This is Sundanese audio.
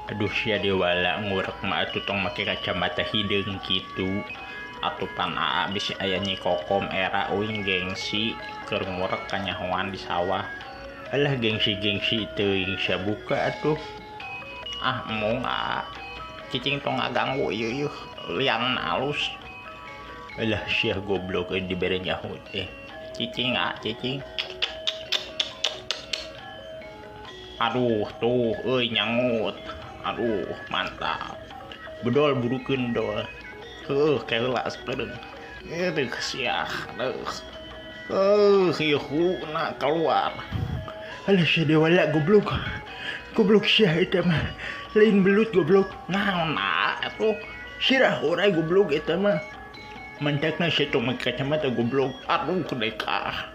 Aduh sia dewala ngurek mah atuh tong make kacamata hideung kitu. Atuh pan aa bisi aya Nyi Kokom era uing gengsi keur ngurek kanyahoan di sawah. Alah gengsi-gengsi teuing sia buka atuh. Ah embung aa. Cicing tong ngaganggu ieu yeuh liangna alus. Alah sia goblok euy dibere nyaho teh. Cicing aa cicing. Aduh tuh euy nyangut. Aduh mantap. Bedol burukeun bedol. Heuh keheula sakedeung. Aduh siah aduh. Heuh ieu huluna kaluar. Alah sia dewala goblok. Goblok sia eta mah. Lain belut goblok. Naon aa atuh. Sirah oray goblok eta mah. Mantakna sia tong make kacamata goblok. Aduh dek ah.